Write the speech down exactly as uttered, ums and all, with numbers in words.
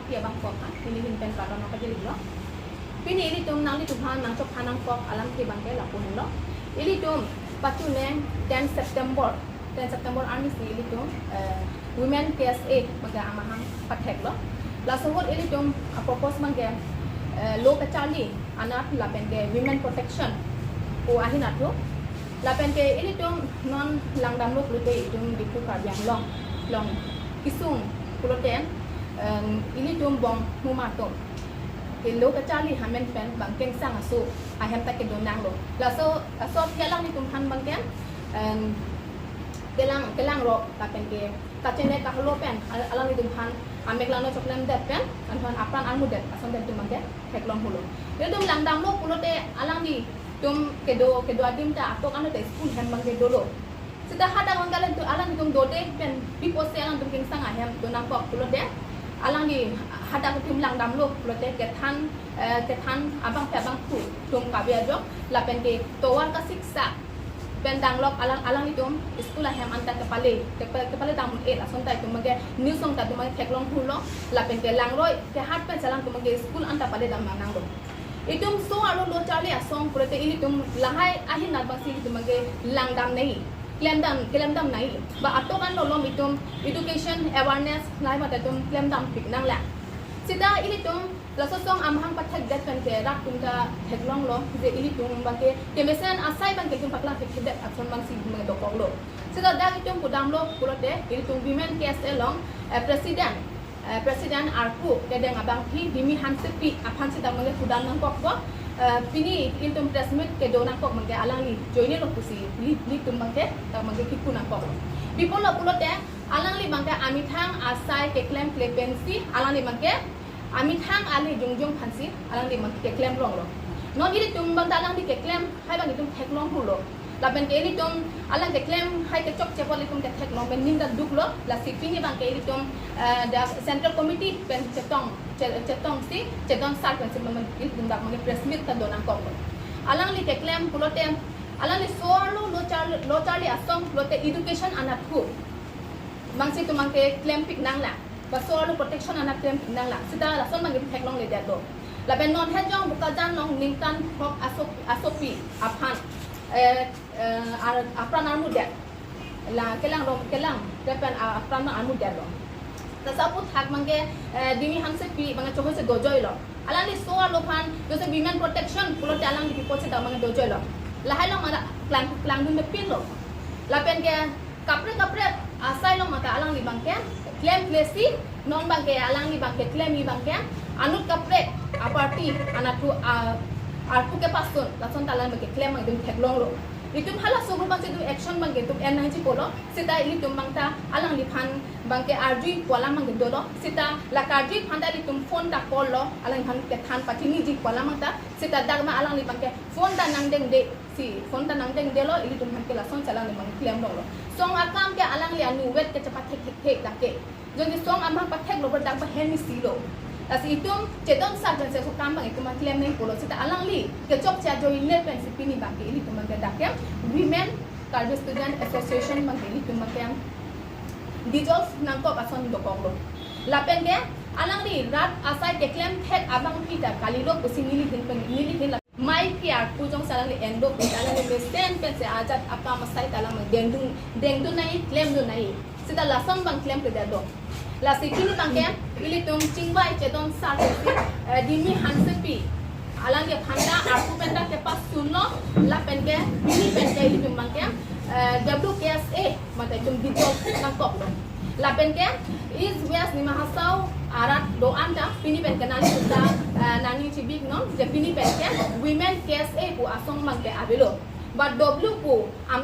Ke bang kok ha, pini ahin pen kardom nangpajir lo. Pini ilitum nanglitum aphan nangchok phan nangkok alam ke bang ke lapu henlo. Ilitum pachuneng ten September, ten September arni si ilitum, eh, Women K S A bang ke amahang pathek lo. Laso ahut ilitum a-purpose bang ke, eh, lo kacharli anat lapen ke women protection pu ahin athu. Lapen ke ilitum non langdamlo pulote itum Diphu Karbi Anglong along kesung pulote, em, ilitum bong huma atum ke lo kacharli amen pen bang kengsang aso ahem ta kedo nanglo. Laso, laso aphi alanglitum aphan bang ke, em, kelang, kelang rok lapen ke kachene kahelo pen al-, alanglitum aphan amek langno choklemdet pen, anphan apran armudet ason pen itum bang ke theklong hulo. Ilitum langdamlo pulote alanglitum kedo, kedo adim ta atok ano ta school hem bang ke dolo. Seta hadak bang ke alanglitum, alanglitum dode pen pi apotsi alangtum kengsang ahem do nangkok pulote, alangli hadak itum langdamlo pulote kethan, eh, kethan abangphu abangphu atum kabe ajok lapen ke tovar kasiksak pen danglok alang, alanglitum school ahem anta kepale, kepa-, kepale dam un-e ason ta itum bang ke news along ta itum bang ke theklong hulo lapen ke langroi kehat pen si alangtum bang ke school anta pale dam nanglo. Itum so-arlo lo charli asong pulote ilitum lahai ahin anat bang si ilitum bang ke langdam nangji, klemdam, klemdam nangji. Ba atok ano malom itum education awareness lahai mate itum klemdam pik nanglang. Seta ilitum laso asong amahang pathekdet pen ke rat atum ta theklonglo je ilitum bang ke kemesen asai bang ke itum paklang thekthedet ason bang si itum bang ke dokoklo. Seta dak itum pudamlo pulote ilitum Women K S A along, eh, president, eh, president arpu kedeng abangphu Dimi Hansepi aphan si dak bang ke pudam nangkokpo, eh, pini ilitum press meet kedo nangkok bang ke alangli joine lo pusi ili, ilitum bang ke dak bang ke kipu nangkoklo. Pi apotlo pulote alangli bang ke amethang asai keklem kle pensi alangli bang ke amethang ale jongjong aphansi alangli bang ke keklem longlo. Non ilitum bang ta alangli keklem hai bang itum theklong hulo. Lapen ke ilitum alang keklem hai kechokche apot ilitum ketheklong pen ning ta duklo. Lasi pini bang ke ilitum, eh, dak central committee pen chetong, che-, chetongsi, chedon sar pensi bang ilitum dak bang ke press meet ta do nangkoklo. Alangli keklem pulote, alangli so-arlo lo char-, lo charli asong pulote education anat hu bang si itum bang ke klempik nanglang. Ba so-arlo protection anat klempik nanglang. Seta lason bang ke itum theklongledetlo. Lapen non hejong Bokajan along ningkan throk aso-, asopi aphan, eh, eh, ar-, apran armudet. La kelang rom, kelang, repen, ah, apran armudetlo. Laso aphuthak bang ke, eh, Dimi Hansepi bang ke chokche dojoilo. Alangli so-arlo aphan, jose women protection pulote alangli pi apotsi dak bang ke dojoilo. Lahai along mara klang, klangdun mepinlo. Lapen ke kaprek kaprek asai along mate alangli bang ke klem klesi, non bang ke alangli bang ke klemji bang ke anut kaprek a-party anat hu, a, arpu kepasun, lason ta alang bang ke klem bang itum theklonglo. Itum halaso ahut bang si itum action bang ke itum en nangji pulo, seta ilitum bang ta alangliphan bang ke arjui pu alam bang ke dolo, seta la karjui aphan ta ilitum phone ta call lo, alangliphan kethan pachiniji pu alam bang ta, seta dak ma alangli bang ke phone ta nangdengde, si phone ta nangdengdelo, ilitum aphan ke lason si alangli bang klem longlo. Song akam ke alangli anuvet ke chepathek thekthe dak ke. Jongsi song amahang patheklo ber dak ba hem isi lo. Lasi itum chedon sar pen si so akam bang itum klem nangji pulo, seta alangli kechokche ajoine pensi pini bang ke ilitum bang ke dak ke Women Karbi Student Association bang ke ilitum bang ke dissolve nangkok ason dokoklo. Lapen ke alangli rat asai keklem thek abangphu ta kalilo pusi neli ahin pen, neli ahin la mai ke arpu jongsi alangli en do pusi alangli mesen pensi ajat akam asai ta alang dengdun, dengdun nangji, klemdun nangji. Seta lason bang klemkledetlo. Lasi pini bang ke ilitum chingvai chedon sar pensi, eh, Dimi Hansepi alangli aphan ta arpu pen ta kepasunlo, lapen ke pini pen ke ilitum bang ke, eh, W K S A mate itum dissolve nangkoklo. Lapen ke East West Dima Hasao arat do-an ta pini pen ke nanglitum ta, eh, nangning chibiknon, je pini pen ke Women K S A pu asong bang ke avelo. Ba W pu am